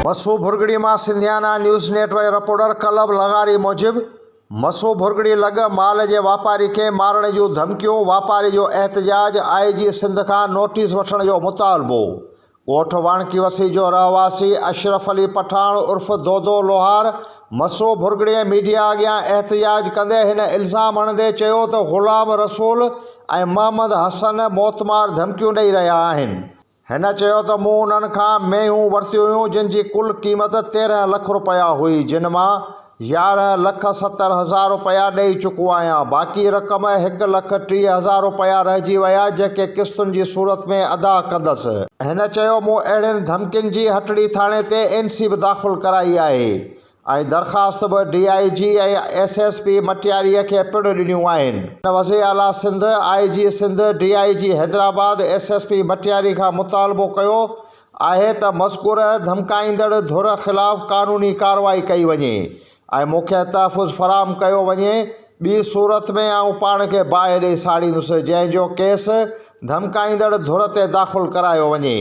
مسو ڀرڳڙي مان Sindhiana news net work reporter club لغاري موجب مسو ڀرڳڙي لڳ مال جي واپاري کي مارڻ جون ڌمڪيون، واپاري جو احتجاج، آء جي سنڌ کان نوٽيس وٺڻ جو مطالبو. ڳوٺ واڻڪي وسي جو رهواسي اشرف علي پٺاڻ عرف دودو لوهار مسو ڀرڳڙي ميڊيا اڳيان احتجاج ڪندي هن الزام هڻندي چيو ته غلام رسول ۽ محمد حسن موتمار ڌمڪيون ڏئي رهيا آهن. هن چيو ته مون انهن کان مينهون ورتيون هيون جن جي ڪل قيمت 13 لک رپيا هئي جن مان 11 لک 70 هزار رپيا ڏئي چڪو آهيان باقي رقم هڪ لک 30 هزار رپيا رهجي ويا جيڪي قسطن جي صورت ۾ ادا ڪندس. هن چيو مون اهڙين ڌمڪين جي هٽڙي ٿاڻي تي اين سي به داخل ڪرائي آهي ۽ درخواست به D I G ۽ S S P Matiari کي پڻ ڏنيون آهن. هن وزير اعليٰ سنڌ، آء جي Sindh, D I G Hyderabad, S S P Matiari کان مطالبو ڪيو آهي ته مذڪوره ڌمڪائيندڙ ڌر خلاف قانوني ڪارروائي ڪئي وڃي ۽ مون کي تحفظ فراهم ڪيو وڃي ٻي صورت ۾ آئون پاڻ کي باهه ڏئي ساڙيندس جنهن جو ڪيس ڌمڪائيندڙ ڌر تي داخل ڪرايو وڃي.